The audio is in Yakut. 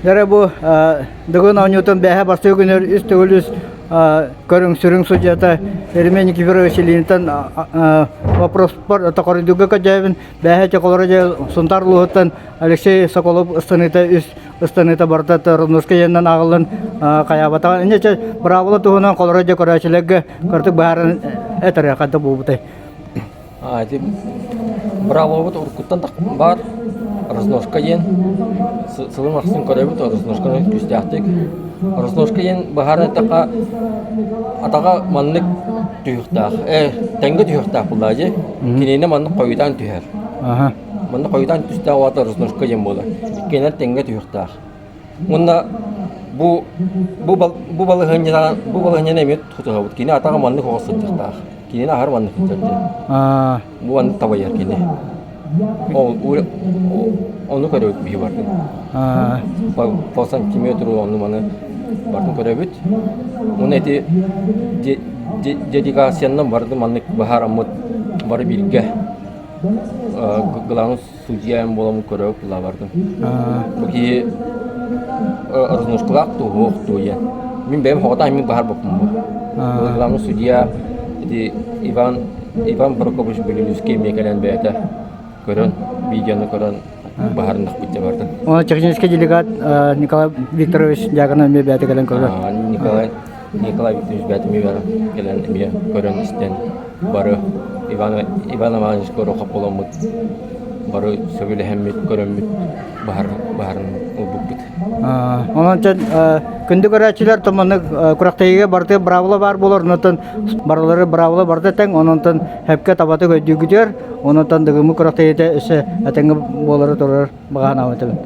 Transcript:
Дьэ бу Дыгын оонньуутун бэһэ бастакы күнүгэр үс төгүл үс көрүҥ сүрүн судьуйата Еремей Никифорович Ильинтэн вопроспор токоруйдууга көрдөөбүн. Бэһэ чоколоро дьэ Сунтаар улууһуттан Алексей Соколов ыстаныыта үс ыстаныыта барыта Руднушка иэннэн ааҕыллан хайаабатаҕа. Инньэ чэ быраабыла туһунан холоро дьэ көрөөччүлэргэ кырдьык быһааран этэрэ хайдах буолбутай? Ити быраабылабыт уруккуттан да баар разножка диэн сылын ахсын көрөбүт разножканы күүстээхтик. Разножка диэн быһааран эттэххэ атаҕа маннык түһүөхтээх, э тэҥҥэ түһүөхтээх буоллаҕа дии. Кинини маннык хойутаан түһэр. Маннык хойутаан түстээх уота разножка диэн буолар. Иккиэннэр тэҥҥэ түһүөхтээх. Уонна бу бу бу балаһыанньаны бу балаһыанньаны эмиэ тутуһабыт. Кини атаҕа маннык оҕо сылдьыахтаах. Кинини аһар маннык сылдьар диэн. Бу маннык табайар кини. Ол ону көрөбүт биһи бардын. По, по сантиметру ону маны бардын көрөбүт. Уонна ити дедикациянан барды маннык быһаараммыт бары бииргэ главный судья буоламмын көрө була бардым. Бу киһи разножкалаах туһуох туйа. Мин бэйэм хоҕотаан мин баһар боппум бу. Главный судья ити Иван Иван Прокопович Белолюбский эмиэ кэлэн бэйэтэ көрөн видеону көрөн баһарыннахпыт дьэ бардым. Оны технический делегат Николай Викторович Дьяконов эмиэ бэйэтэ кэлэн көрөр. Николай Николай Викторович бэйэтэ эмиэ кэлэн эмиэ көрөн истэн бары Иван Иван Иванович Горохов буоламмыт бары сөбүлэһэммит көрөммүт баһар баһарын ылбыппыт. Онон күндү көрөөччүлэр томаннык күрэхтэһиигэ барыта быраабыла баар буолар, онон барылары быраабыла барыта тэҥ, онон хэпкэ табатык өйдүүгүтүөр, онон дыгымы күрэхтэһиитэ өссө этэҥҥэ буолары турар баҕа санаабын этэбин.